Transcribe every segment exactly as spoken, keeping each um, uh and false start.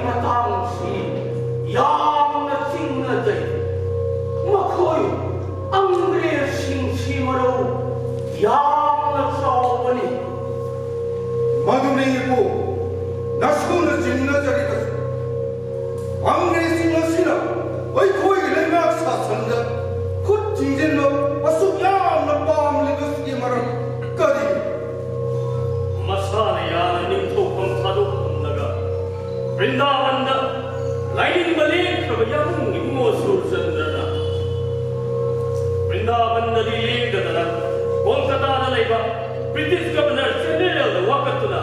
ꯃꯇꯥꯡꯁꯤ ꯌꯥꯝꯅ ꯆꯤꯡꯅꯖꯩ꯫ ꯃꯈꯣꯏ ꯑꯪꯒ꯭ꯔꯦꯖꯁꯤꯡꯁꯤ ꯃꯔꯧ ꯌꯥꯝꯅ ꯆꯥꯎꯕꯅꯤ꯫ ꯃꯗꯨꯅꯤ ꯏꯄꯨ, ꯅꯁꯨꯅ ꯆꯤꯡꯅꯖꯔꯤꯕꯁꯤ꯫ ꯑꯪꯒ꯭ꯔꯦꯖꯁꯤꯡ ꯑꯁꯤꯅ ꯑꯩꯈꯣꯏꯒꯤ ꯂꯩꯉꯥꯛ ꯁꯥꯁꯟꯗ ꯈꯨꯠ ꯊꯤꯡꯖꯤꯟꯕ ꯑꯁꯨꯛ ꯌꯥꯝꯅ ꯄꯥꯝꯂꯤꯕꯁꯤꯒꯤ ꯃꯔꯝ ꯀꯔꯤꯅꯣ? ꯃꯁꯥꯅ ꯌꯥꯅ ꯅꯤꯡꯊꯧꯐꯝ ꯊꯥꯗꯣꯛꯂꯝꯂꯒ ꯕ꯭ꯔꯤꯟꯗꯥꯕꯟꯗ ꯂꯥꯏꯅꯤꯡꯕ ꯂꯦꯡꯈ꯭ꯔꯕ ꯌꯥꯃꯨꯡ ꯏꯕꯨꯡꯉꯣ ꯁꯨꯔꯆꯟꯗ꯭ꯔꯅ ꯕ꯭ꯔꯤꯟꯗꯥꯕꯟꯗꯗꯤ ꯂꯦꯡꯗꯗꯅ ꯀꯣꯜꯀꯇꯥꯗ ꯂꯩꯕ ꯕ꯭ꯔꯤꯇꯤꯁ ꯒꯕꯔꯅꯔ ꯖꯦꯅꯦꯔꯦꯜꯗ ꯋꯥꯀꯠꯇꯨꯅ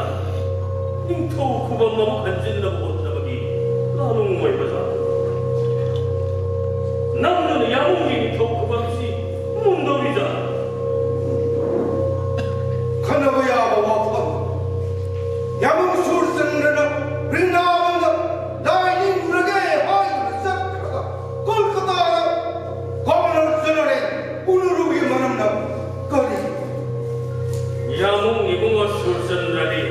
ꯅꯤꯡꯊꯧ ꯈꯨꯕꯝ ꯑꯃꯨꯛ ꯍꯟꯖꯤꯟꯅꯕ ꯍꯣꯠꯅꯕꯒꯤ ꯂꯥꯂꯣꯡ ꯑꯣꯏꯕ ꯖꯥꯠ꯫ ꯅꯪꯅ ꯌꯥꯃꯨꯡꯒꯤ ꯅꯤꯡꯊꯧ ꯈꯨꯕꯝꯁꯤ ꯃꯨꯟꯗꯧꯔꯤ ꯖꯥꯠ꯫ ꯈꯟꯅꯕ ꯌꯥꯕ ꯋꯥꯐꯝ꯫ ꯌꯥꯃꯨꯡ ꯁꯨꯔꯆꯟꯗ꯭ꯔꯅ ꯕ꯭ꯔꯤꯟꯗꯥꯕꯟꯗ ꯂꯥꯏ ꯅꯤꯡꯉꯨꯔꯒꯦ ꯍꯥꯏꯗꯨꯅ ꯆꯠꯈ꯭ꯔꯒ ꯀꯣꯜꯀꯇꯥꯗ ꯒꯕꯔꯅꯔ ꯖꯦꯅꯔꯦꯜ ꯎꯅꯔꯨꯕꯒꯤ ꯃꯔꯝꯅ ꯀꯔꯤ? ꯌꯥꯃꯨꯡ ꯏꯕꯨꯡꯉꯣ ꯁꯨꯔꯆꯟꯗ꯭ꯔꯗꯤ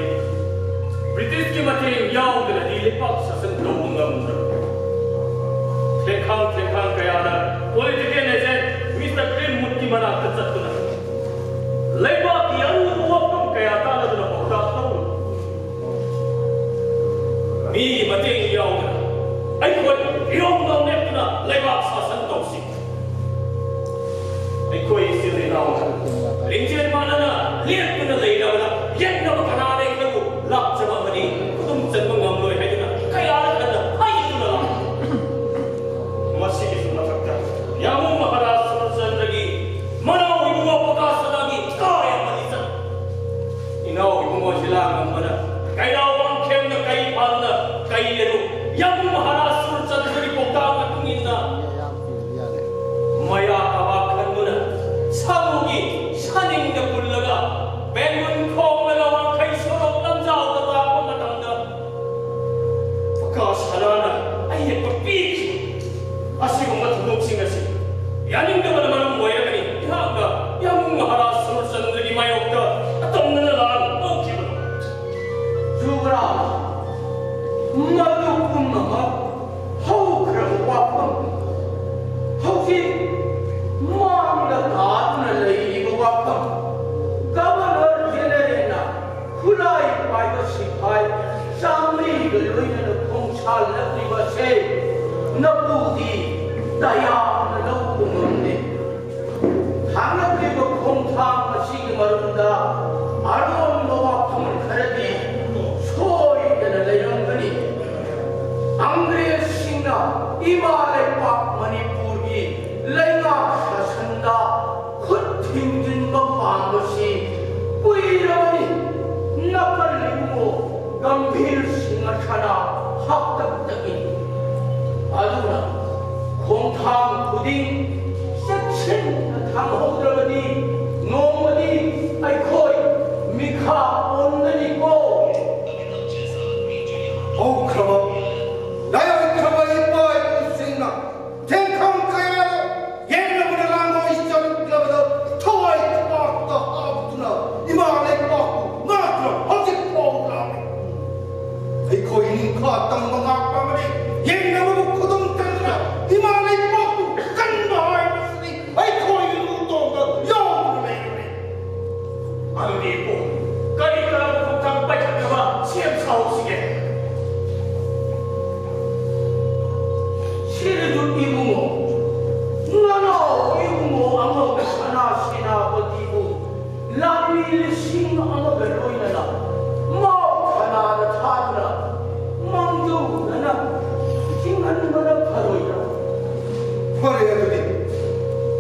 ꯕ꯭ꯔꯤꯇꯤꯁꯀꯤ ꯃꯇꯦꯡ ꯌꯥꯎꯗꯅꯗꯤ ꯂꯩꯄꯥꯛ ꯁꯥꯁꯟ ꯇꯧꯕ ꯉꯝꯗ꯭ꯔꯕ꯫ ꯊꯦꯡꯈꯥꯡ ꯊꯦꯡꯈꯥꯡ ꯀꯌꯥꯗ ꯄꯣꯂꯤꯇꯤꯀꯦꯜ ꯑꯦꯖꯦꯟꯠ ꯃꯤꯁꯇꯔ ꯒ꯭ꯔꯤꯟꯋꯨꯗꯀꯤ ꯃꯅꯥꯛꯇ ꯆꯠꯇꯨꯅ ꯂꯩꯕꯥꯛꯀꯤ ꯑꯔꯨꯕ ꯋꯥꯐꯝ ꯀꯌꯥ ꯇꯥꯟꯅꯗꯨꯅ ꯄꯥꯎꯇꯥꯛ ꯂꯧꯔꯨ꯫ ꯃꯤꯒꯤ ꯃꯇꯦꯡ ꯌꯥꯎꯗꯅ ꯑꯩꯈꯣꯏ ꯏꯔꯣꯝꯗꯣꯝ ꯂꯦꯞꯇꯨꯅ ꯂꯩꯕꯥꯛ ꯁꯥꯁꯟ ꯇꯧꯁꯤ꯫ ꯑꯩꯈꯣꯏ ꯏꯆꯤꯜ ꯏꯅꯥꯎ ꯂꯤꯡꯖꯦꯜ ꯃꯥꯟꯅꯅ ꯂꯦꯞꯇꯨꯅ ꯂꯩꯔꯕꯗ ꯌꯦꯠꯅꯕ ꯀꯅꯥ ꯂꯩꯈ꯭ꯔꯕꯨ ꯂꯥꯛꯆꯕ ꯑꯃꯗꯤ ꯈꯨꯗꯨꯝ ꯆꯟꯕ ꯉꯝꯂꯣꯏ ꯍꯥꯏꯗꯨꯅ ꯀꯌꯥꯔꯛ ꯍꯟꯅ ꯍꯥꯏꯗꯨꯅ ꯂꯥꯛꯂꯤ꯫ ꯃꯁꯤꯒꯤꯁꯨ ꯃꯊꯛꯇ ꯌꯥꯃꯨ ꯃꯍꯥꯔꯥꯖ ꯁꯨꯔꯆꯟꯗ꯭ꯔꯒꯤ ꯃꯅꯥꯎ ꯏꯕꯨꯡꯉꯣ ꯄ꯭ꯔꯀꯥꯁ ꯁꯅꯥꯒꯤ ꯀꯥ ꯌꯥꯝꯕ ꯂꯤꯆꯠ꯫ ꯏꯅꯥꯎ ꯏꯕꯨꯡꯉꯣ ꯁꯤꯂꯥ ꯉꯝꯕꯅ ꯀꯩꯔꯥꯎ ꯋꯥꯡꯈꯦꯝꯅ ꯀꯩ ꯐꯥꯗꯨꯅ ꯀꯩ ꯑꯗꯨ ꯌꯥꯃꯨ ꯃꯍꯥꯔꯥꯖ ꯁꯨꯔꯆꯟꯗ꯭ꯔꯒꯤ ꯄꯥꯎꯇꯥꯛ ꯃꯇꯨꯡ ꯏꯟꯅ ꯃꯌꯥ ꯀꯕꯥꯛ ꯈꯟꯗꯨꯅ ꯁꯥꯃꯨꯒꯤ ꯁꯥꯅꯤꯡꯗ ꯄꯨꯜꯂꯒ ꯕꯦꯡꯒꯨꯟ ꯈꯣꯡꯂꯒ ꯋꯥꯡꯈꯩ ꯁꯣꯔꯣꯛ ꯂꯝꯖꯥꯎꯗ ꯂꯥꯛꯄ ꯃꯇꯝꯗ ꯄ꯭ꯔꯀꯥꯁ ꯁꯅꯥꯅ ꯑꯌꯦꯠꯄ ꯄꯤꯈꯤ꯫ ꯑꯁꯤꯒꯨꯝꯕ ꯊꯧꯗꯣꯛꯁꯤꯡ ꯑꯁꯤ ꯌꯥꯅꯤꯡꯗꯕꯅ ꯃꯔꯝ ꯑꯣꯏꯔꯒꯅꯤ ꯑꯩꯍꯥꯛꯅ ꯌꯥꯃꯨꯡ ꯃꯍꯥꯔꯥꯖ ꯁꯨꯔꯆꯟꯗ꯭ꯔꯒꯤ ꯃꯥꯌꯣꯛꯇ ꯑꯇꯝꯅꯅ ꯂꯥꯟ ꯍꯧꯈꯤꯕꯅꯤ꯫ ꯌꯨꯕꯔꯥꯖ, ꯃꯗꯨ ꯑꯃ ꯍꯧꯈ꯭ꯔꯕ ꯋꯥꯐꯝ, ꯍꯧꯖꯤꯛ ꯃꯥꯡꯗ ꯇꯥꯗꯨꯅ ꯂꯩꯔꯤꯕ ꯋꯥꯐꯝ, ꯒꯕꯔꯅꯔ ꯖꯦꯅꯦꯔꯦꯜꯅ ꯈꯨꯠꯂꯥꯏ ꯄꯥꯏꯕ ꯁꯤꯐꯥꯏ ꯆꯥꯃꯔꯤꯒ ꯂꯣꯏꯅꯅ ꯈꯣꯡꯁꯥꯜꯂꯛꯂꯤꯕ ꯑꯁꯦ ꯅꯄꯨꯗꯤ ꯇꯌꯥꯝꯅ ꯂꯧꯕ ꯉꯝꯗꯦ꯫ ꯊꯥꯡꯂꯛꯂꯤꯕ ꯈꯣꯡꯊꯥꯡ ꯑꯁꯤꯒꯤ ꯃꯔꯨꯝꯗ ꯑꯔꯣꯟꯕ ꯋꯥꯐꯝ ꯈꯔꯗꯤ ꯁꯣꯏꯗꯅ ꯂꯩꯔꯝꯒꯅꯤ꯫ ꯑꯪꯒ꯭ꯔꯦꯖꯁꯤꯡꯅ ꯏꯃꯥ ꯂꯩꯄꯥꯛ ꯃꯅꯤꯄꯨꯔꯒꯤ ꯂꯩꯉꯥꯛ ꯁꯥꯁꯟꯗ ꯈꯨꯠ ꯊꯤꯡꯖꯤꯟꯕ ꯄꯥꯝꯕꯁꯤ ꯀꯨꯏꯔꯕꯅꯤ꯫ ꯅꯥꯀꯜ ꯏꯕꯨꯡꯉꯣ ꯒꯝꯚꯤꯔ ꯁꯤꯡꯍ ꯁꯅꯥ ꯍꯥꯛꯇꯛꯇꯒꯤ꯫ ꯑꯗꯨꯅ ꯈꯣꯡꯊꯥꯡ ꯈꯨꯗꯤꯡ ꯆꯦꯛꯁꯤꯟꯅ ꯊꯥꯡꯍꯧꯗ꯭ꯔꯕꯗꯤ ꯅꯣꯡꯃꯗꯤ ꯑꯩꯈꯣꯏ ꯃꯤꯈꯥ ꯄꯣꯟꯒꯅꯤꯀꯣ꯫ ꯍꯧꯈ꯭ꯔꯕ ꯂꯥꯏꯑꯣꯏꯈ꯭ꯔꯕ ꯏꯄꯥ ꯏꯄꯨꯁꯤꯡꯅ ꯊꯦꯡꯈꯝ ꯀꯌꯥꯗ ꯌꯦꯡꯂꯕꯗ ꯂꯥꯡꯒꯣꯏ ꯆꯠꯂꯕꯗ ꯊꯋꯥꯏ ꯈꯨꯕꯥꯛꯇ ꯍꯥꯞꯇꯨꯅ ꯏꯃꯥ ꯂꯩꯕꯥꯛꯄꯨ ꯉꯥꯛꯇꯨꯅ ꯍꯧꯖꯤꯛ ꯐꯥꯎ ꯂꯥꯡꯏ꯫ ꯑꯩꯈꯣꯏ ꯅꯤꯡꯈꯥ ꯇꯝꯕ ꯉꯥꯛꯄ ꯑꯃꯗꯤ ꯌꯦꯡꯅꯕꯕꯨ ꯈꯨꯗꯨꯝ ꯆꯟꯗꯨꯅ ꯏꯃꯥ ꯂꯩꯕꯥꯛꯄꯨ ꯀꯟꯕ ꯍꯥꯏꯕꯁꯤꯅꯤ ꯑꯩꯈꯣꯏꯒꯤ ꯂꯨꯇꯣꯡꯗ ꯌꯥꯎꯗꯨꯅ ꯂꯩꯔꯕꯅꯤ꯫ ꯑꯗꯨꯗꯤ ꯏꯄꯨ, ꯀꯔꯤ ꯀꯔꯝꯕ ꯈꯣꯡꯊꯥꯡ ꯄꯥꯏꯈꯠꯅꯕ ꯁꯦꯝ ꯁꯥꯍꯧꯁꯤꯒꯦ? ꯁꯤꯔꯤꯗꯨ ꯏꯕꯨꯡꯉꯣ, ꯅꯅꯥꯎ ꯏꯕꯨꯡꯉꯣ ꯑꯃꯒ ꯁꯅꯥ ꯁꯦꯅꯥꯄꯇꯤꯕꯨ ꯂꯥꯟꯃꯤ ꯂꯤꯁꯤꯡ ꯑꯃꯒ ꯂꯣꯏꯅꯅ ꯃꯥꯎ ꯊꯅꯥꯗ ꯊꯥꯗꯨꯅ ꯃꯥꯡꯖꯧꯅꯅ ꯆꯤꯡꯍꯟꯕꯅ ꯐꯔꯣꯏꯗ꯭ꯔꯥ? ꯐꯔꯦ, ꯑꯗꯨꯗꯤ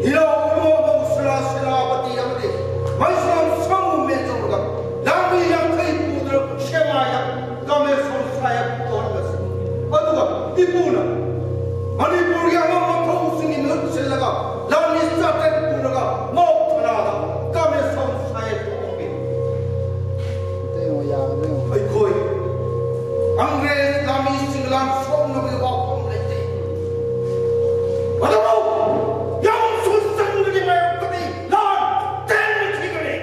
ꯏꯅꯥꯎ ꯏꯕꯨꯡꯉꯣ ꯑꯃꯕꯨ ꯁꯅꯥ ꯁꯦꯅꯥꯄꯇꯤ ꯑꯃꯗꯤ ꯃꯩꯁꯅꯥꯝ ꯁꯥꯃꯨ ꯃꯦꯟꯖꯧꯔꯒ ꯂꯥꯟꯃꯤ ꯌꯥꯡꯈꯩ ꯄꯨꯗꯨꯅ ꯁꯦꯃꯥꯏꯗ ꯀꯃꯦꯁꯣꯔ ꯁꯥꯍꯦꯕ ꯇꯧꯍꯜꯂꯁꯤ꯫ ꯑꯗꯨꯒ ꯏꯄꯨꯅ ꯃꯅꯤꯄꯨꯔꯒꯤ ꯑꯉꯝꯕ ꯊꯧꯁꯤꯡꯒꯤ ꯃꯍꯨꯠ ꯁꯤꯜꯂꯒ ꯂꯥꯟꯃꯤ ꯆꯥꯇ꯭ꯔꯦꯠ ꯄꯨꯔꯒ ꯃꯥꯎ ꯊꯅꯥꯗ ꯀꯃꯦꯁꯣꯔ ꯁꯥꯍꯦꯕ ꯇꯧꯍꯟꯕꯤ꯫ ꯑꯇꯩ ꯑꯃ ꯌꯥꯒꯗ꯭ꯔꯥ ꯌꯦꯡꯉꯣ꯫ ꯑꯩꯈꯣꯏ ꯑꯪꯒ꯭ꯔꯦꯖ ꯂꯥꯟꯃꯤꯁꯤꯡ ꯂꯥꯟ ꯁꯣꯛꯅꯕꯒꯤ ꯋꯥꯐꯝ ꯂꯩꯇꯦ꯫ ꯑꯗꯨꯕꯨ ꯌꯥꯝꯁꯨ ꯆꯪꯕꯒꯤ ꯃꯥꯌꯣꯛꯇꯗꯤ ꯂꯥꯟ ꯇꯦꯟꯅ ꯊꯤꯒꯅꯤ꯫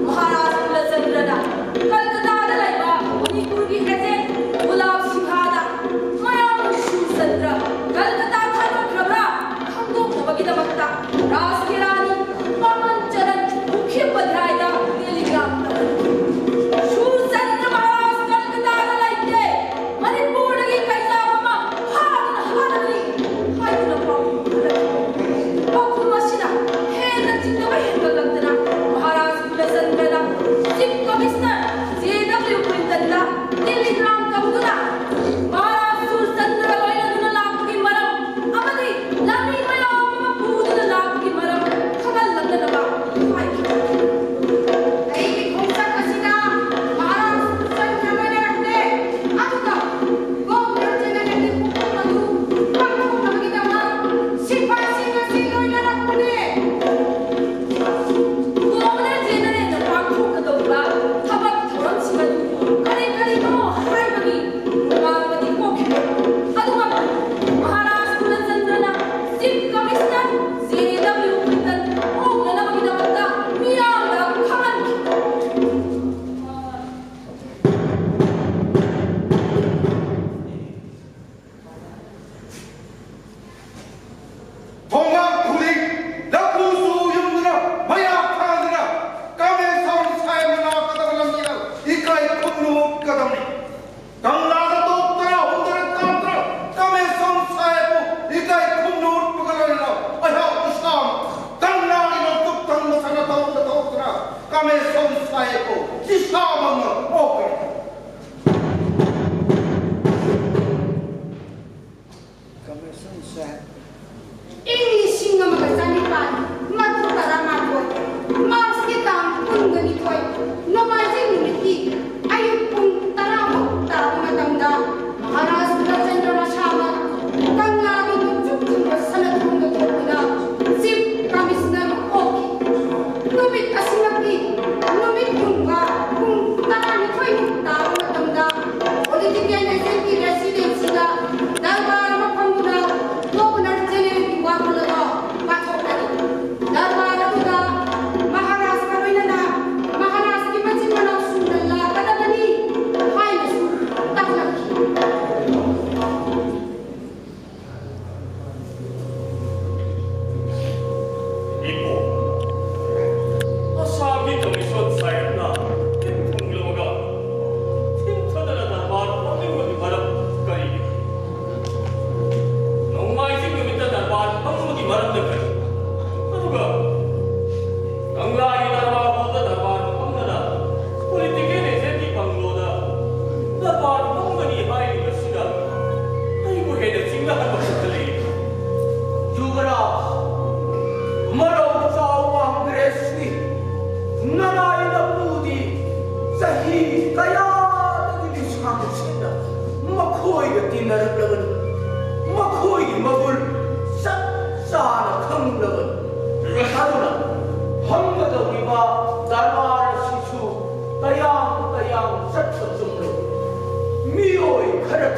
ꯃꯍꯥꯔꯥꯖ ꯀꯨꯂꯆꯟꯗ꯭ꯔꯅ ꯀꯜꯀꯇꯥꯗ ꯂꯩꯕ ꯃꯅꯤꯄꯨꯔꯒꯤ ꯑꯦꯖꯦꯟꯠ ꯒꯨꯂꯥꯕ ꯁꯤꯡꯍꯗ ꯃꯌꯥꯝꯅ ꯁꯨꯔꯆꯟꯗ꯭ꯔ ꯀꯜꯀꯇꯥ ꯊꯥꯗꯣꯛꯈ꯭ꯔꯕ꯭ꯔꯥ ꯈꯪꯗꯣꯛꯅꯕꯒꯤꯗꯃꯛꯇ ꯔꯥꯖ ꯀꯦꯔꯥꯅꯤ ꯄꯥꯃꯟ ꯆꯔꯟ ꯃꯨꯈ꯭ꯌꯣꯄꯥꯙ꯭ꯌꯥꯌꯗ ꯇꯦꯂꯤꯒ꯭ꯔꯥꯝ ꯇꯧꯔꯤ꯫ ꯁꯨꯔꯆꯟꯗ꯭ꯔ ꯃꯍꯥꯔꯥꯖ ꯀꯜꯀꯇꯥꯗ ꯂꯩꯇꯦ꯫ ꯃꯅꯤꯄꯨꯔꯗꯒꯤ ꯀꯩꯖꯥꯕ ꯑꯃ ꯐꯥꯗꯨꯅ ꯍꯥꯠꯂꯒꯅꯤ ꯍꯥꯏꯗꯨꯅ ꯄꯥꯎ ꯄꯤꯈꯠꯂꯛꯈꯤ꯫ ꯄꯥꯎꯈꯨꯝ ꯑꯁꯤꯅ ꯍꯦꯟꯅ ꯆꯤꯡꯅꯕ ꯍꯦꯟꯒꯠꯂꯛꯇꯅ ꯃꯍꯥꯔꯥꯖ ꯀꯨꯂꯆꯟꯗ꯭ꯔꯅ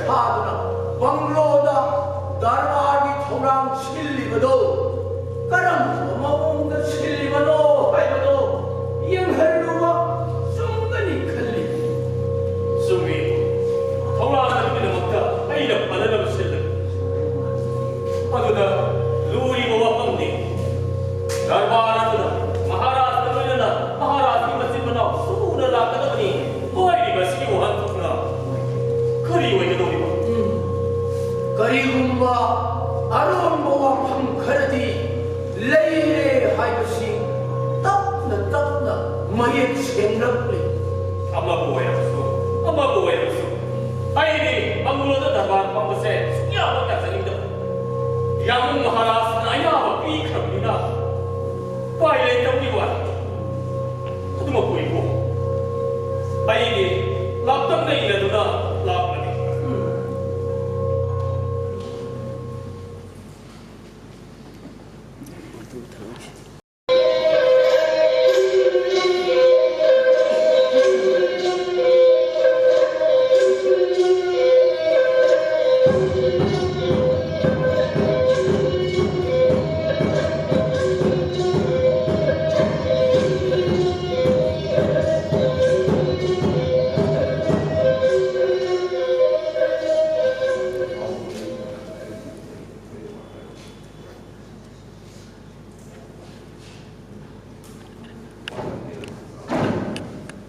ꯊꯥꯗꯨꯅ ꯕꯪꯒ꯭ꯂꯣꯗ ꯗꯔꯕꯥꯔꯒꯤ ꯊꯧꯔꯥꯡ ꯁꯤꯜꯂꯤꯕꯗꯣ ꯀꯔꯝꯕ ꯃꯑꯣꯡꯗ ꯁꯤꯜꯂꯤꯕꯅꯣ ꯍꯥꯏꯕꯗꯣ ꯌꯦꯡꯍꯜꯂꯨꯕ ꯆꯨꯝꯒꯅꯤ ꯈꯜꯂꯤ꯫ ꯆꯨꯝꯃꯤ꯫ ꯊꯧꯔꯥꯡ ꯑꯗꯨꯒꯤꯗꯃꯛꯇ ꯑꯩꯅ ꯐꯅꯅꯕ ꯁꯤꯜꯂꯒꯦ꯫ ꯑꯗꯨꯗ ꯂꯨꯔꯤꯕ ꯋꯥꯐꯝꯗꯤ ꯗꯔꯕꯥꯔ ꯑꯗꯨꯗ ꯃꯍꯥꯔꯥꯖꯒ ꯂꯣꯏꯅꯅ ꯃꯍꯥꯔꯥꯖꯒꯤ ꯃꯆꯤꯟ ꯃꯅꯥꯎ ꯁꯨꯅ ꯂꯥꯛꯀꯗꯕꯅꯤ ꯍꯥꯏꯔꯤꯕ ꯑꯁꯤꯒꯤ ꯋꯥꯍꯟꯊꯣꯛꯅ ꯀꯔꯤ ꯑꯣꯏꯒꯗꯧꯔꯤꯕ? ꯎꯝ꯫ ꯀꯔꯤꯒꯨꯝꯕ ꯑꯔꯣꯟꯕ ꯋꯥꯐꯝ ꯈꯔꯗꯤ ꯂꯩꯔꯦ ꯍꯥꯏꯕꯁꯤ ꯇꯞꯅ ꯇꯞꯅ ꯃꯌꯦꯛ ꯁꯦꯡꯂꯛꯂꯤ꯫ ꯑꯃꯕꯨ ꯑꯣꯏꯔꯕꯁꯨ, ꯑꯃꯕꯨ ꯑꯣꯏꯔꯕꯁꯨ, ꯑꯩꯗꯤ ꯕꯪꯒ꯭ꯂꯣꯗ ꯗꯔꯕꯥꯔ ꯐꯝꯕꯁꯦ ꯁꯨꯡꯌꯥꯃꯛ ꯌꯥꯖꯅꯤꯡꯗꯕ꯫ ꯌꯥꯃꯨꯡ ꯃꯍꯥꯔꯥꯖꯅ ꯑꯌꯥꯕ ꯄꯤꯈ꯭ꯔꯕꯅꯤꯅ ꯎꯄꯥꯏ ꯂꯩꯇꯕꯒꯤ ꯋꯥꯅꯤ꯫ ꯑꯗꯨꯃꯛꯄꯨ ꯏꯕꯨꯡ, ꯑꯩꯗꯤ ꯂꯥꯞꯇꯛꯅ ꯏꯟꯅꯗꯨꯅ ꯂꯥꯛꯄꯅꯤ꯫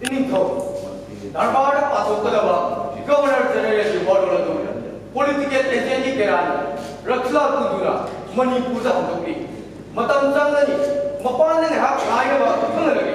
ꯏꯅꯤꯡꯊꯧ, ꯗꯔꯕꯥꯔꯗ ꯄꯥꯊꯣꯛꯀꯗꯕ ꯒꯕꯔꯅꯔ ꯖꯦꯅꯔꯦꯜꯒꯤ ꯋꯥꯔꯣꯜ ꯑꯗꯨ ꯄꯣꯂꯤꯇꯤꯀꯦꯜ ꯑꯦꯖꯦꯟꯒꯤ ꯀꯦꯔꯥꯟ ꯔꯛꯁꯂꯥ ꯇꯨꯗꯨꯅ ꯃꯅꯤꯄꯨꯔꯗ ꯍꯟꯗꯣꯛꯂꯤ꯫ ꯃꯇꯝ ꯆꯪꯒꯅꯤ꯫ ꯃꯄꯥꯟꯗ ꯉꯥꯏꯍꯥꯛ ꯉꯥꯏꯅꯕ ꯈꯪꯍꯜꯂꯒꯦ꯫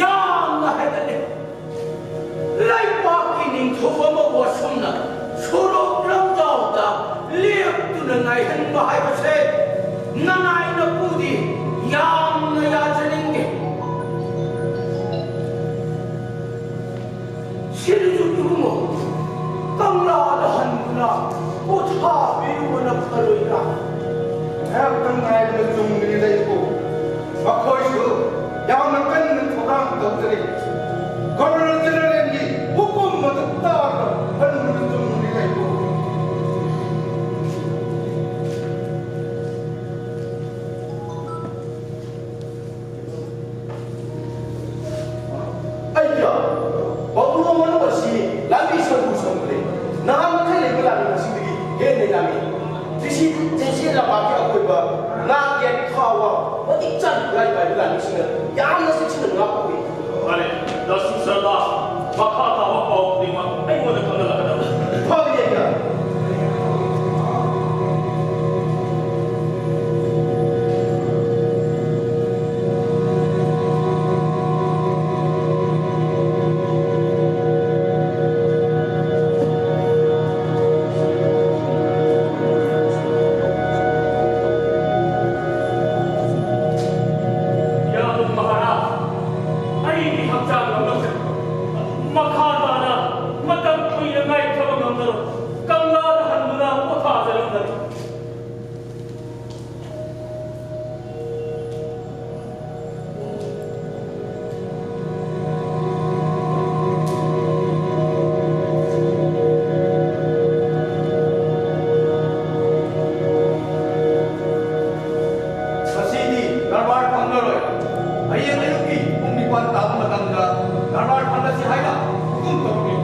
ꯌꯥꯝꯅ ꯍꯦꯟꯒꯠꯂꯦ꯫ ꯂꯩꯕꯥꯛꯀꯤ ꯅꯤꯡꯊꯧ ꯑꯃꯕꯨ ꯑꯁꯨꯝꯅ ꯁꯣꯔꯣꯛ ꯂꯝꯖꯥꯎꯗ ꯂꯦꯞꯇꯨꯅ ꯉꯥꯏꯍꯟꯕ ꯍꯥꯏꯕꯁꯦ ꯅꯅꯥꯏ ꯅꯄꯨꯗꯤ ꯌꯥꯝꯅ ꯌꯥꯖꯅꯤꯡꯗꯦ꯫ ꯁꯤꯗꯁꯨ ꯏꯕꯨꯡꯉꯣ, ꯀꯪꯂꯥꯗ ꯍꯟꯗꯨꯅ ꯄꯣꯊꯥꯕꯤꯔꯨꯕꯅ ꯐꯔꯣꯏꯗ꯭ꯔꯥ? ꯉꯥꯏꯍꯥꯛꯇꯪ ꯉꯥꯏꯕꯗ ꯆꯨꯝꯒꯅꯤꯗ ꯏꯄꯨ꯫ ꯃꯈꯣꯏꯁꯨ ꯌꯥꯝꯅ ꯀꯟꯅ ꯊꯧꯔꯥꯡ ꯇꯧꯖꯔꯤ꯫ ꯒꯕꯔꯅꯔ ꯖꯦꯅꯔꯦꯜꯒꯤ ꯍꯨꯀꯨꯝ ꯑꯗꯨ ꯇꯥꯔꯒ ꯍꯟꯕꯗ ꯆꯨꯝꯒꯅꯤꯗ ꯏꯄꯨ꯫ ꯑꯩꯌꯥ! ꯕꯕ꯭ꯂꯨ ꯃꯅꯨꯡ ꯑꯁꯤ ꯂꯥꯟꯃꯤ ꯁꯪꯒꯨ ꯁꯪꯒꯨ ꯂꯩ꯫ ꯅꯍꯥꯟ ꯃꯈꯩ ꯂꯩꯕ ꯂꯥꯟꯃꯤ ꯑꯁꯤꯗꯒꯤ ꯍꯦꯟꯅ ꯌꯥꯝꯃꯤ꯫ ꯁꯤꯁꯤ ꯆꯦꯟꯁꯤꯜ ꯂꯝꯄꯥꯛꯀꯤ ꯑꯀꯣꯏꯕ ꯉꯥ, ꯌꯦꯟ, ꯊꯥ, ꯋꯥ ꯃꯇꯤꯛ ꯆꯥꯅ ꯈꯨꯠꯂꯥꯏ ꯄꯥꯏꯕ ꯂꯥꯟꯃꯤꯁꯤꯡꯅ ꯌꯥꯝꯅ ꯆꯦꯛꯁꯤꯟꯅ ꯉꯥꯛꯄ ꯎꯏ꯫ ꯐꯔꯦ, ꯗꯥꯁꯨ ꯁꯔꯗꯥꯔ, ꯃꯈꯥ ꯇꯥꯕ ꯄꯥꯎ ꯈꯨꯗꯤꯡꯃꯛ ꯑꯩꯉꯣꯟꯗ ꯈꯪꯍꯜꯂꯛꯀꯗꯕꯅꯤ꯫ ꯐꯒꯅꯤ ꯑꯩꯌꯥ꯫ ꯌꯥꯗꯨꯝ ꯃꯍꯥꯔꯥꯖ, ꯑꯩꯒꯤ ꯍꯛꯆꯥꯡ ꯉꯝꯂꯛꯇ꯭ꯔꯦ꯫ ꯃꯈꯥ ꯇꯥꯅ ꯃꯇꯝ ꯀꯨꯏꯅ ꯉꯥꯏꯊꯕ ꯉꯝꯂꯔꯣꯏ꯫ ꯀꯪꯂꯥꯗ ꯍꯟꯗꯨꯅ ꯄꯣꯊꯥꯖꯔꯝꯂꯒꯦ꯫ ꯉꯁꯤꯗꯤ ꯀꯔꯕꯥꯔ ꯐꯪꯂꯔꯣꯏ꯫ ꯍꯌꯦꯡ ꯑꯌꯨꯛꯀꯤ ꯄꯨꯡ ꯅꯤꯄꯥꯟ ꯇꯥꯕ ꯃꯇꯝꯗ ꯀꯔꯕꯥꯔ ꯐꯪꯂꯁꯤ ꯍꯥꯏꯅ ꯍꯨꯀꯨꯝ ꯇꯧꯔꯤ꯫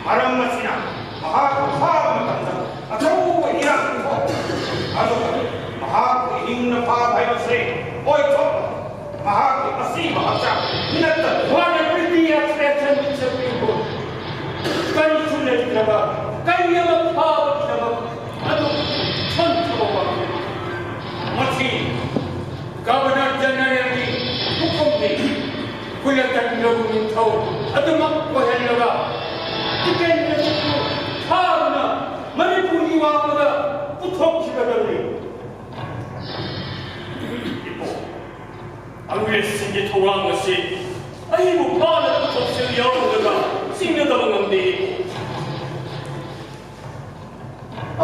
ꯃꯔꯝ ꯑꯁꯤꯅ ꯃꯍꯥꯛꯄꯨ ꯐꯥꯕ ꯃꯇꯝꯗ ꯑꯆꯧꯕ ꯏꯔꯥꯡ ꯊꯣꯛꯈꯤ꯫ ꯑꯗꯨꯒ ꯃꯍꯥꯛꯄꯨ ꯏꯍꯤꯡꯅ ꯐꯥꯕ ꯍꯥꯏꯕꯁꯤ ꯑꯣꯏꯊꯣꯛ ꯃꯍꯥꯛꯀꯤ ꯑꯁꯤꯕ ꯍꯛꯆꯥꯡ ꯅꯠꯇꯅ What a pretty expression, Mister Pringle. ꯀꯔꯤꯁꯨ ꯂꯩꯇ꯭ꯔꯕ ꯀꯔꯤ ꯑꯃ ꯐꯥꯕꯒꯤꯗꯃꯛ ꯑꯗꯨ ꯁꯣꯟꯊꯕ ꯋꯥꯐꯝ꯫ ꯃꯁꯤ ꯒꯕꯔꯅꯔ ꯖꯦꯅꯔꯦꯜꯒꯤ ꯍꯨꯀꯨꯝꯅꯤ꯫ ꯀꯨꯂꯆꯟꯗ꯭ꯔꯕꯨ ꯅꯤꯡꯊꯧ ꯑꯗꯨꯃꯛ ꯑꯣꯏꯍꯜꯂꯒ ꯇꯤꯀꯦꯟꯗ꯭ꯔꯖꯤꯠꯄꯨ ꯐꯥꯗꯨꯅ ꯃꯅꯤꯄꯨꯔꯒꯤ ꯋꯥꯡꯃꯗ ꯄꯨꯊꯣꯛꯈꯤꯒꯗꯕꯅꯤ꯫ ꯏꯄꯨ, ꯑꯪꯒ꯭ꯔꯦꯖꯁꯤꯡꯒꯤ ꯊꯧꯔꯥꯡ ꯑꯁꯤ ꯑꯩꯕꯨ ꯐꯥꯅꯕ ꯊꯧꯁꯤꯜ ꯌꯥꯎꯔꯝꯒꯗ꯭ꯔꯥ ꯆꯤꯡꯅꯗꯕ ꯉꯝꯗꯦ, ꯏꯄꯨ꯫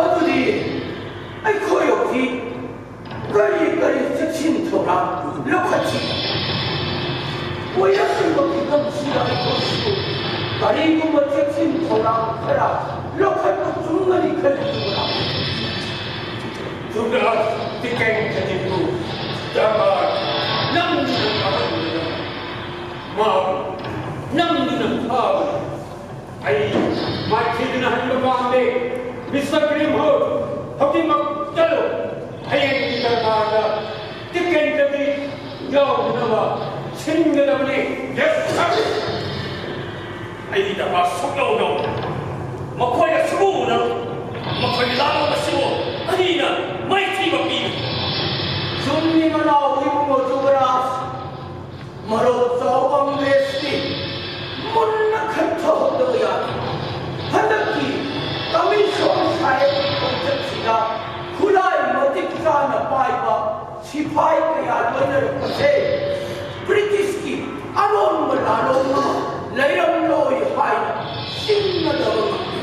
ꯑꯗꯨꯗꯤ ꯑꯩꯈꯣꯏ ꯍꯧꯖꯤꯛ ꯀꯔꯤ ꯀꯔꯤ ꯆꯦꯛꯁꯤꯟ ꯊꯧꯔꯥꯡ ꯂꯧꯈꯠꯁꯤ? ꯑꯣꯏꯔꯛꯂꯤꯕ ꯐꯤꯕꯝꯁꯤꯗ ꯑꯩꯈꯣꯏꯁꯨ ꯀꯔꯤꯒꯨꯝꯕ ꯆꯦꯛꯁꯤꯟ ꯊꯧꯔꯥꯡ ꯈꯔ ꯂꯧꯈꯠꯄ ꯆꯨꯝꯒꯅꯤ ꯈꯜꯂꯤꯕ꯭ꯔꯥ? ꯖꯨꯕꯔꯥꯖ ꯇꯤꯀꯦꯟꯗ꯭ꯔꯖꯤꯠꯄꯨ ꯗꯔꯕꯥꯔ ꯅꯝꯗꯨꯅ ꯐꯥꯍꯟꯗꯨꯅ ꯃꯥꯕꯨ ꯅꯝꯗꯨꯅ ꯐꯥꯕꯅꯤ꯫ ꯑꯩ ꯃꯥꯏꯊꯤꯗꯨꯅ ꯍꯟꯕ ꯄꯥꯝꯗꯦ꯫ ꯃꯤꯁꯇꯔ ꯒ꯭ꯔꯤꯝꯍꯨꯗ, ꯍꯧꯖꯤꯛꯃꯛ ꯆꯠꯂꯨ꯫ ꯍꯌꯦꯡꯒꯤ ꯗꯔꯕꯥꯔꯗ ꯇꯤꯀꯦꯟꯗ꯭ꯔꯖꯤꯠ ꯌꯥꯎꯗꯅꯕ ꯁꯤꯟꯒꯗꯕꯅꯤ꯫ Yes, sir. ꯑꯩꯒꯤ ꯗꯔꯕꯥꯔ ꯁꯨꯛꯌꯧ ꯌꯧꯔꯣꯏ꯫ ꯃꯈꯣꯏꯅ ꯁꯨꯛꯎ ꯎꯔꯔꯣꯏ꯫ ꯃꯈꯣꯏꯒꯤ ꯂꯥꯜꯂꯣꯡ ꯑꯁꯤꯕꯨ ꯑꯩꯅ ꯃꯥꯏꯊꯤꯕ ꯄꯤꯒꯅꯤ꯫ ꯆꯨꯝꯃꯤ ꯃꯅꯥꯎ ꯏꯕꯨꯡꯉꯣ ꯖꯨꯕꯔꯥꯖ꯫ ꯃꯔꯧ ꯆꯥꯎꯕ ꯑꯪꯒ꯭ꯔꯦꯖꯇꯤ ꯃꯨꯟꯅ ꯈꯟꯊꯍꯧꯗꯕ ꯌꯥꯗꯦ꯫ ꯍꯟꯗꯛꯀꯤ ꯀꯃꯤꯁꯣꯟ ꯁꯥꯍꯦꯕꯀꯤ ꯈꯣꯡꯆꯠꯁꯤꯗ ꯈꯨꯠꯂꯥꯏ ꯃꯇꯤꯛ ꯆꯥꯅ ꯄꯥꯏꯕ ꯁꯤꯐꯥꯏ ꯀꯌꯥ ꯂꯣꯏꯅꯔꯛꯄꯁꯦ ꯕ꯭ꯔꯤꯇꯤꯁꯀꯤ ꯑꯔꯣꯟꯕ ꯂꯥꯂꯣꯡ ꯑꯃ ꯂꯩꯔꯝꯂꯣꯏ ꯍꯥꯏꯅ ꯆꯤꯡꯅꯗꯕ ꯉꯝꯗꯦ꯫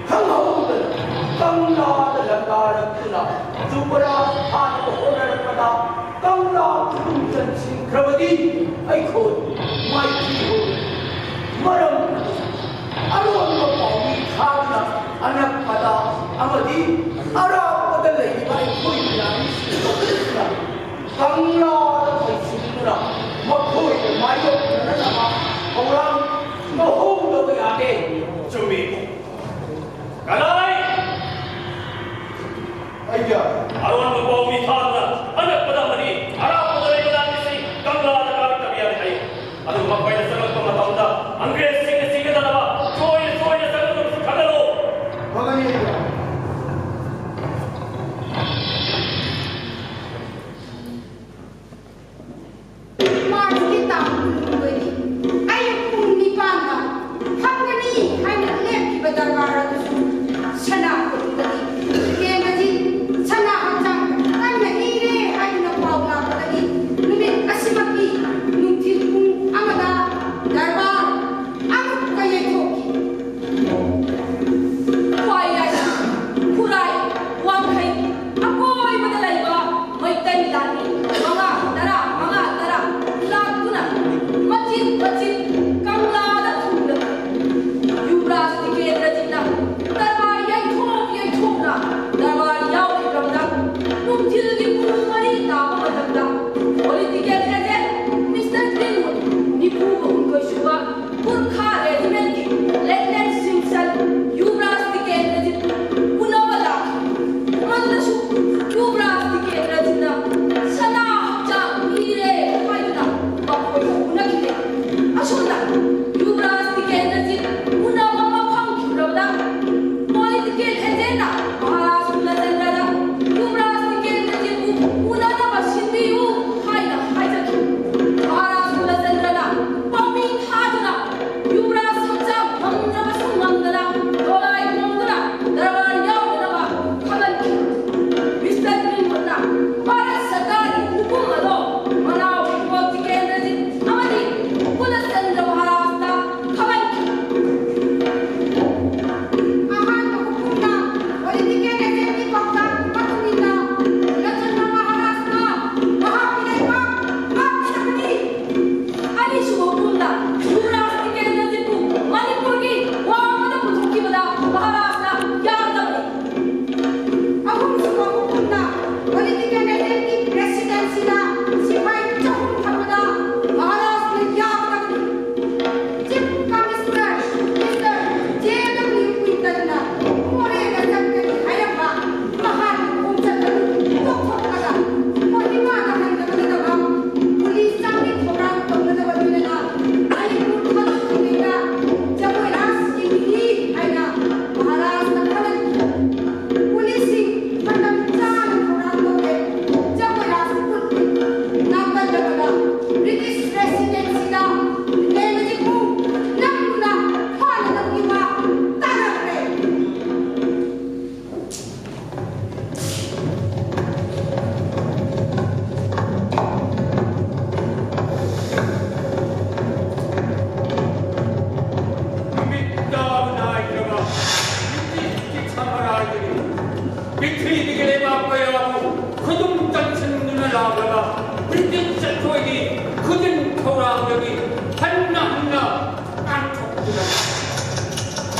ꯈꯪꯍꯧꯗꯅ ꯀꯪꯂꯥꯗ ꯂꯥꯟꯗꯥꯔꯛꯇꯨꯅ ꯖꯨꯕꯔꯥꯖ ꯐꯥꯅꯕ ꯍꯣꯠꯅꯔꯛꯄꯗ ꯀꯪꯂꯥ ꯈꯨꯗꯨꯝ ꯆꯟꯁꯤꯟꯈ꯭ꯔꯕꯗꯤ ꯑꯩꯈꯣꯏ ꯃꯥꯏꯊꯤꯍꯧꯔꯦ꯫ ꯃꯔꯝ ꯑꯗꯨꯅ ꯑꯔꯣꯟꯕ ꯄꯥꯎꯃꯤ ꯊꯥꯗꯨꯅ ꯑꯅꯛꯄꯗ ꯑꯃꯗꯤ ꯑꯔꯥꯞꯄꯗ ꯂꯩꯔꯤꯕ ꯑꯩꯈꯣꯏ ꯃꯌꯥꯝꯁꯤꯡ ꯀꯪꯂꯥꯗ ꯄꯩꯁꯤꯟꯗꯨꯅ ꯃꯈꯣꯏꯕꯨ ꯃꯥꯌꯣꯛꯅꯅꯕ ꯊꯧꯔꯥꯡ ꯂꯧꯍꯧꯗꯕ ꯌꯥꯗꯦ꯫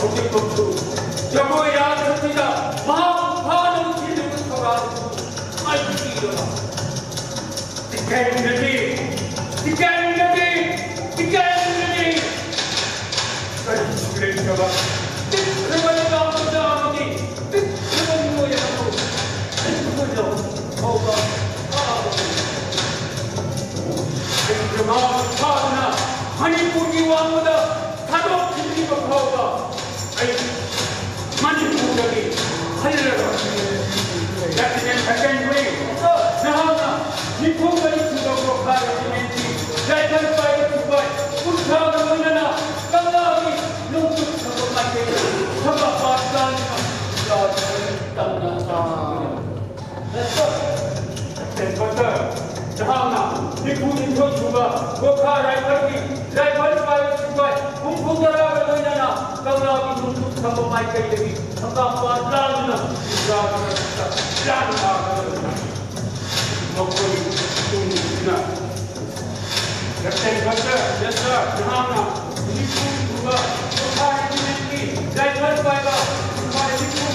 ꯍꯧꯖꯤꯛꯃꯛꯁꯨ ꯖꯒꯣꯏ ꯔꯥꯁ ꯑꯁꯤꯗ ꯃꯍꯥꯛꯄꯨ ꯐꯥꯅꯕ ꯊꯤꯟꯗꯨꯅ ꯊꯧꯔꯥꯡ ꯑꯗꯨ ꯑꯩ ꯄꯤꯔꯕ꯫ ꯇꯤꯀꯦꯟꯗ꯭ꯔꯖꯤꯠ! ꯇꯤꯀꯦꯟꯗ꯭ꯔꯖꯤꯠ! ꯇꯤꯀꯦꯟꯗ꯭ꯔꯖꯤꯠ! ꯀꯔꯤꯁꯨ ꯂꯩꯇ꯭ꯔꯕ ꯄꯤꯛꯈ꯭ꯔꯕ ꯂꯩꯕꯥꯛ ꯃꯆꯥ ꯑꯃꯒꯤ ꯄꯤꯛꯈ꯭ꯔꯕ ꯃꯤꯑꯣꯏ ꯑꯃꯕꯨ ꯑꯩꯈꯣꯏꯅ ꯐꯥꯎꯕ ꯐꯥꯕ ꯉꯝꯗꯦ꯫ ꯂꯩꯇ꯭ꯔꯕ ꯐꯥꯗꯨꯅ ꯃꯅꯤꯄꯨꯔꯒꯤ ꯋꯥꯡꯃꯗ ꯊꯥꯗꯣꯛꯈꯤꯕ ꯐꯥꯎꯕ ꯑꯩ ꯃꯅꯤꯄꯨꯔꯗꯒꯤ ꯍꯜꯂꯔꯣꯏ꯫ Lieutenant Secretary, ꯅꯍꯥꯛꯅ ꯅꯤꯐꯨ ꯃꯔꯤ ꯁꯨꯕ ꯒꯣꯔꯈꯥ Regimentꯀꯤ rifle ꯄꯥꯏꯕ ꯁꯤꯐꯥꯏ ꯀꯨꯟꯊ꯭ꯔꯥꯒ ꯂꯣꯏꯅꯅ ꯀꯪꯂꯥꯒꯤ ꯅꯣꯡꯆꯨꯞ ꯊꯪꯕ ꯃꯥꯏꯀꯩꯗ ꯊꯕꯛ ꯄꯥꯏꯕ ꯇꯝꯅ ꯍꯦꯗꯀ꯭ꯋꯥꯇꯔ ꯖꯍꯥꯡꯅ ꯅꯤꯐꯨ ꯅꯤꯊꯣꯏ ꯁꯨꯕ ꯒꯣꯔꯈꯥ ꯔꯥꯏꯐꯜꯒꯤ ꯔꯥꯏꯐꯜ ꯄꯥꯏꯕ ꯁꯤꯐꯥꯏ ꯍꯨꯝꯐꯨ ꯇꯔꯥꯒ ꯂꯣꯏꯅꯅ ꯀꯪꯂꯥꯒꯤ ꯅꯣꯡꯆꯨꯞ ꯊꯪꯕ ꯃꯥꯏꯀꯩꯗꯒꯤ ꯁꯪꯒꯥꯝꯄꯥꯠ ꯂꯥꯟꯗꯨꯅ ꯒꯨꯖꯔꯥꯠ ꯃꯔꯛꯇ ꯂꯥꯟ ꯊꯥꯒꯗꯕꯅꯤ꯫ ꯃꯈꯣꯏ ꯇꯨꯡꯁꯤꯅ Captain Butler, yes sir, ꯅꯍꯥꯛꯅ ꯅꯤꯐꯨ ꯁꯨꯕ ꯒꯣꯔꯈꯥ Regimentꯀꯤ rifle ꯄꯥꯏꯕ ꯁꯤꯐꯥꯏ ꯅꯤꯐꯨ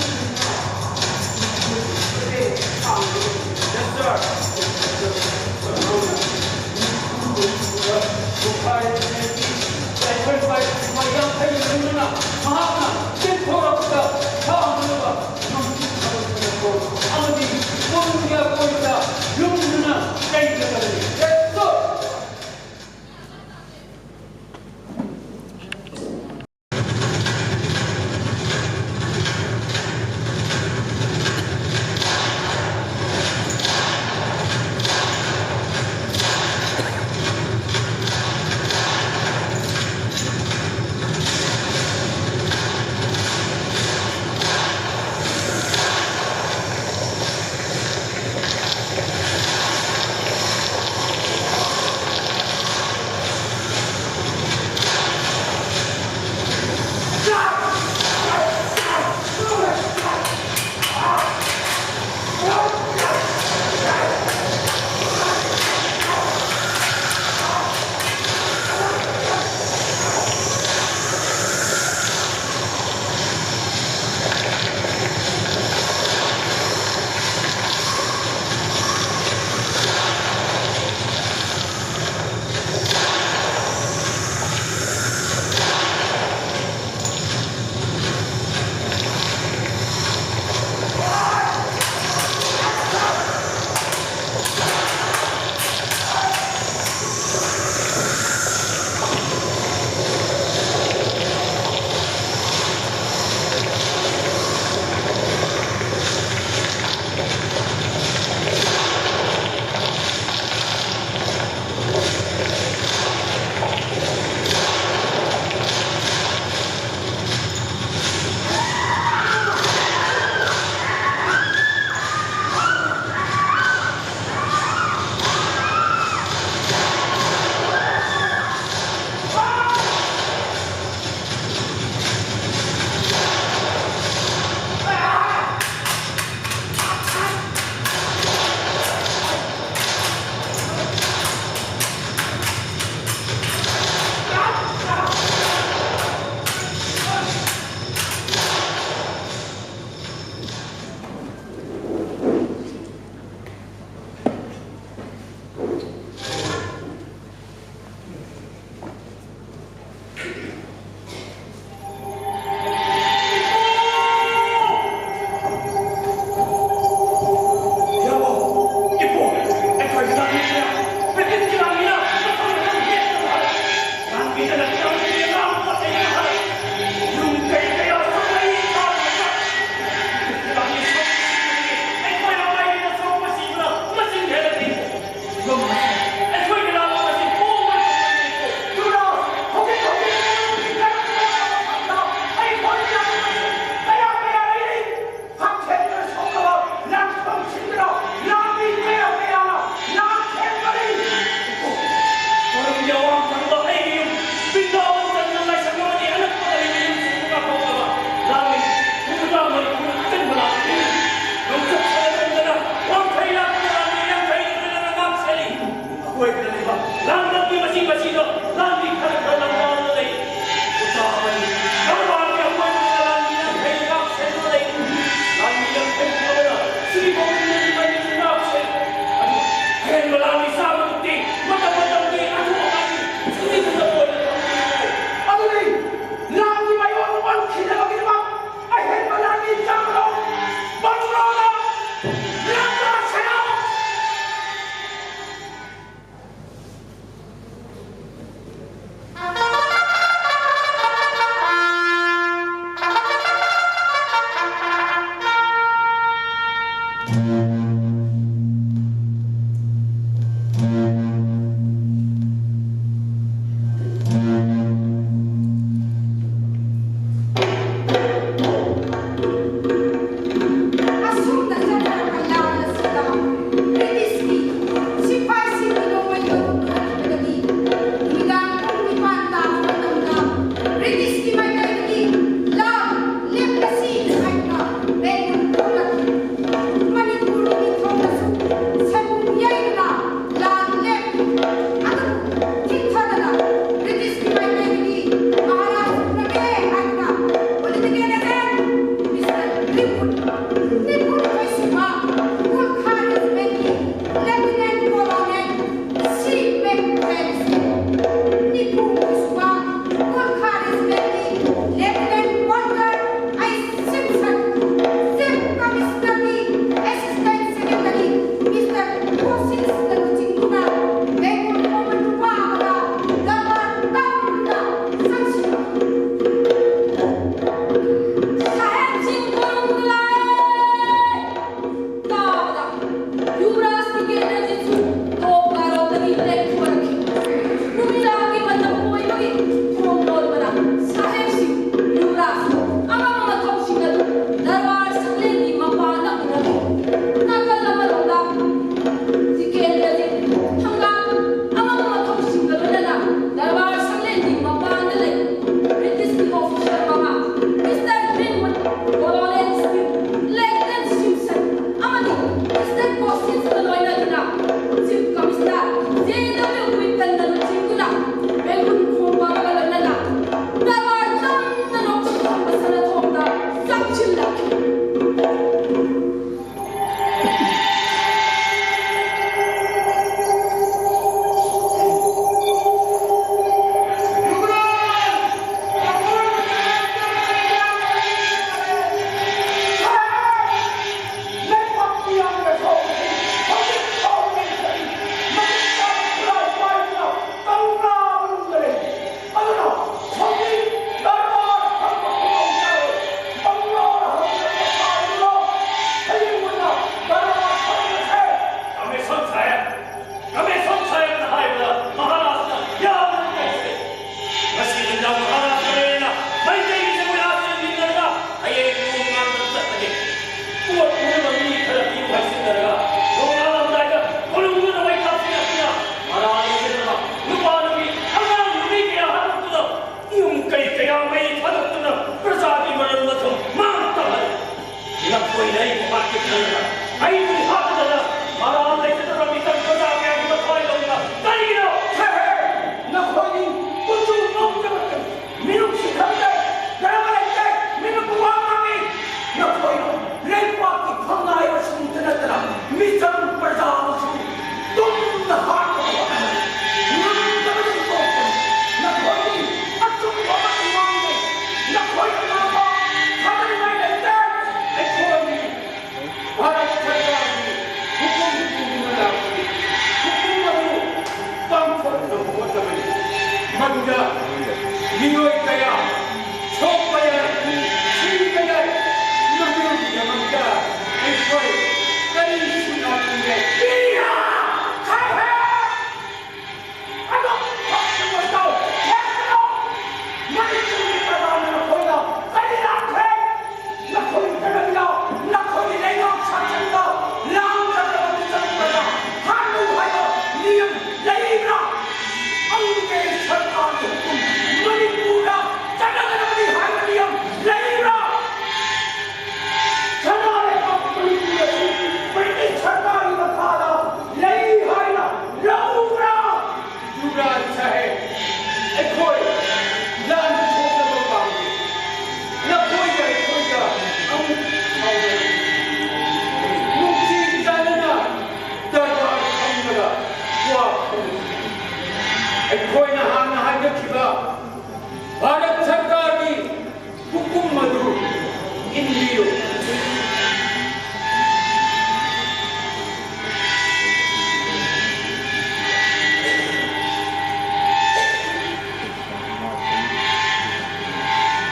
ꯏꯟꯕꯤꯌꯨ꯫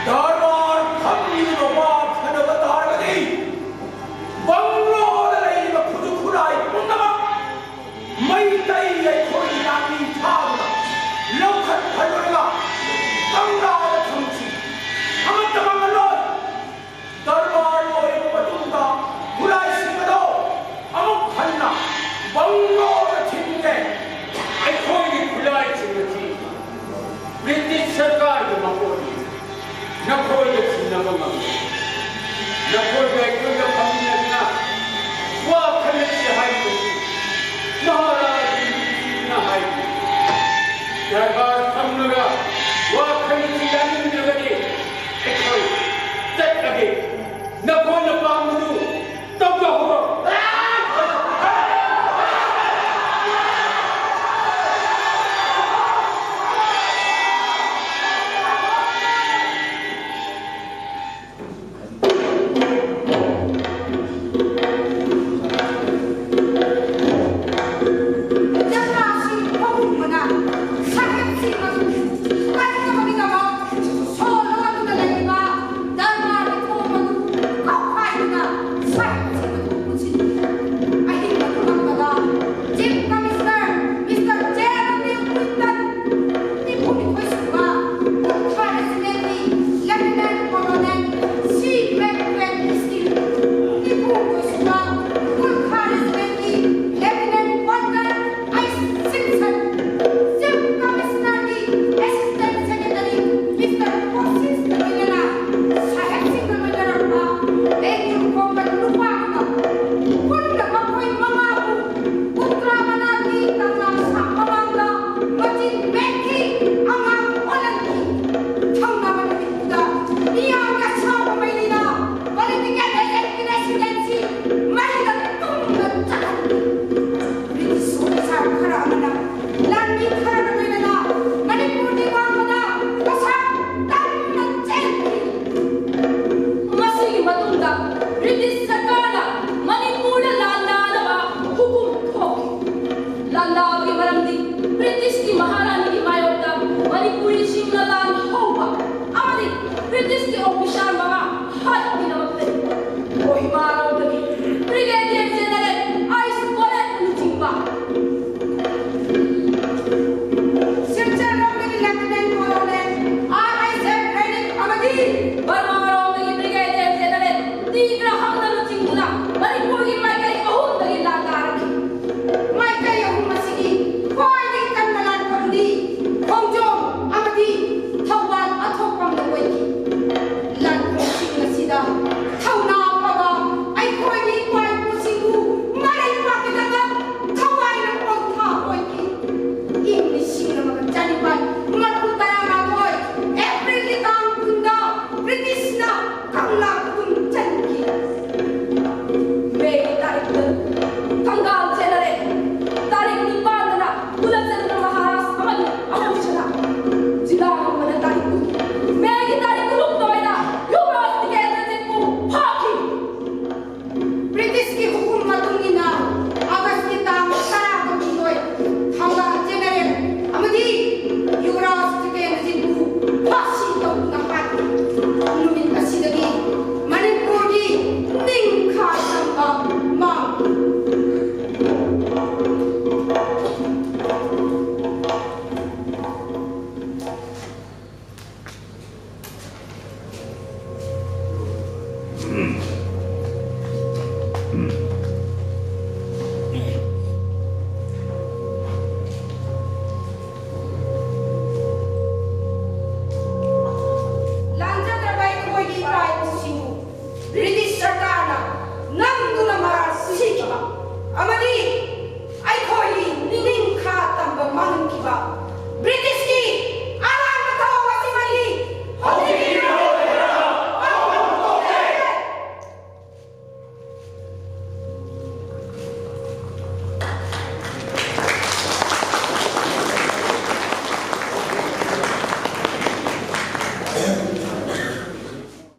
ꯗꯔꯕꯥꯔ ꯐꯝꯂꯤꯕ ꯋꯥ ꯐꯅꯕ ꯇꯥꯔꯒꯗꯤ ꯕꯪꯒ꯭ꯂꯣꯗ ꯂꯩꯔꯤꯕ ꯈꯨꯠꯁꯨ ꯈꯨꯠꯂꯥꯏ ꯄꯨꯝꯅꯃꯛ ꯃꯩꯇꯩ ꯑꯩꯈꯣꯏꯒꯤ ꯂꯥꯟꯃꯤ ꯊꯥꯗꯨꯅ ꯂꯧꯈꯠꯍꯜꯂꯨꯔꯒ ꯀꯪꯂꯥꯗ ꯊꯝꯁꯤ꯫ ꯑꯃꯠꯇ ꯃꯥꯡꯍꯜꯂꯣꯏ꯫ ꯗꯔꯕꯥꯔ ꯕ꯭ꯔꯤꯇꯤꯁ ꯁꯔꯀꯥꯔꯅ ꯃꯅꯤꯄꯨꯔꯗ ꯂꯥꯟꯗꯥꯅꯕ ꯍꯨꯀꯨꯝ ꯊꯣꯛꯈꯤ꯫ ꯂꯥꯟꯗꯥꯕꯒꯤ ꯃꯔꯝꯗꯤ ꯕ꯭ꯔꯤꯇꯤꯁꯀꯤ ꯃꯍꯥꯔꯥꯅꯤꯒꯤ ꯃꯥꯌꯣꯛꯇ ꯃꯅꯤꯄꯨꯔꯤꯁꯤꯡꯅ ꯂꯥꯟ ꯍꯧꯕ ꯑꯃꯗꯤ ꯕ꯭ꯔꯤꯇꯤꯁꯀꯤ ꯑꯣꯐꯤꯁꯥꯔ ꯃꯉꯥ ꯍꯥꯠꯈꯤꯗꯃꯛꯇꯅꯤ꯫ ꯀꯣꯍꯤꯃꯥꯔꯣꯝꯗꯒꯤ ꯕ꯭ꯔꯤꯒꯦꯗꯤꯌꯔ ꯖꯦꯅꯔꯦꯜ ꯑꯥꯏꯁ ꯀꯣꯂꯦꯠ ꯂꯨꯆꯤꯡꯕ ꯁꯤꯜꯆꯔꯔꯣꯝꯗꯒꯤ ꯂꯦꯐꯇꯤꯅꯦꯟ ꯀꯣꯂꯣꯅꯦꯜ ꯑꯥꯔ ꯑꯩꯆ ꯑꯦꯐ ꯔꯦꯅꯤꯛ ꯑꯃꯗꯤ ꯕꯔꯃꯥꯔꯣꯝꯗꯒꯤ ꯕ꯭ꯔꯤꯒꯦꯗꯤꯌꯔ ꯖꯦꯅꯔꯦꯜ ꯇꯤ ꯒ꯭ꯔꯥꯍꯝꯅ ꯂꯨꯆꯤꯡꯗꯨꯅ ꯃꯅꯤꯄꯨꯔꯒꯤ ꯃꯥꯏꯀꯩ ꯑꯍꯨꯝꯗꯒꯤ ꯂꯥꯟꯗꯥꯔꯛꯈꯤ꯫ ꯃꯥꯏꯀꯩ ꯑꯍꯨꯝ ꯑꯁꯤꯒꯤ ꯈ꯭ꯋꯥꯏꯗꯒꯤ ꯀꯟꯕ ꯂꯥꯟꯐꯝꯗꯤ ꯈꯣꯡꯖꯣꯝ ꯑꯃꯗꯤ ꯊꯧꯕꯥꯜ ꯑꯊꯣꯛꯄꯝꯗ ꯑꯣꯏꯈꯤ꯫ ꯂꯥꯟꯐꯝꯁꯤꯡ ꯑꯁꯤꯗ ꯊꯧꯅꯥ ꯐꯕ ꯑꯩꯈꯣꯏꯒꯤ ꯏꯄꯥ ꯏꯄꯨꯁꯤꯡꯕꯨ ꯃꯔꯩ ꯄꯥꯛꯀꯗꯕ ꯊꯋꯥꯏꯅ ꯄꯣꯟꯊꯥ ꯑꯣꯏꯈꯤ꯫ ꯏꯪ ꯂꯤꯁꯤꯡ ꯑꯃꯒ ꯆꯅꯤꯄꯥꯟ ꯃꯔꯤꯐꯨ ꯇꯔꯥꯃꯥꯊꯣꯏ ꯑꯦꯄ꯭ꯔꯤꯜꯒꯤ ꯇꯥꯡ ꯀꯨꯟꯗ ꯕ꯭ꯔꯤꯇꯤꯁꯅ ꯀꯪꯂꯥ ꯈꯨꯗꯨꯝ ꯆꯟꯈꯤ꯫ ꯃꯦꯒꯤ ꯇꯥꯔꯤꯛ ꯇꯔꯨꯛ ꯀꯪꯒꯥꯜ ꯆꯦꯟꯅꯔꯦ꯫ ꯇꯥꯔꯤꯛ ꯅꯤꯄꯥꯟꯗꯅ ꯒꯨꯂꯆꯟꯗ꯭ꯔ ꯃꯍꯥꯔꯥꯖ ꯑꯃꯗꯤ ꯑꯃꯨꯛ ꯁꯅꯥ ꯖꯤꯂꯥ ꯉꯝꯕꯅ ꯇꯥꯔꯤꯛ ꯀꯨꯟ, ꯃꯦꯒꯤ ꯇꯥꯔꯤꯛ ꯀꯨꯟꯍꯨꯝꯗꯣꯏꯗ ꯌꯨꯕꯔꯥꯖ ꯇꯤꯀꯦꯟꯗ꯭ꯔꯖꯤꯠꯄꯨ ꯐꯥꯈꯤ꯫ ꯕ꯭ꯔꯤꯇꯤꯁꯀꯤ ꯍꯨꯀꯨꯝ ꯃꯇꯨꯡ ꯏꯟꯅ ꯑꯥꯒꯁꯀꯤ ꯇꯥꯡ ꯇꯔꯥꯒ ꯍꯨꯝꯗꯣꯏ ꯊꯧꯅꯥ ꯖꯦꯅꯔꯦꯜ ꯑꯃꯗꯤ ꯌꯨꯕꯔꯥꯖ ꯇꯤꯀꯦꯟꯗ꯭ꯔꯖꯤꯠꯄꯨ ꯐꯥꯁꯤ ꯇꯧꯗꯨꯅ ꯍꯥꯠꯈꯤ꯫ ꯅꯨꯃꯤꯠ ꯑꯁꯤꯗꯒꯤ ꯃꯅꯤꯄꯨꯔꯒꯤ ꯅꯤꯡꯈꯥ ꯇꯝꯕ ꯃꯥꯡꯈꯤ꯫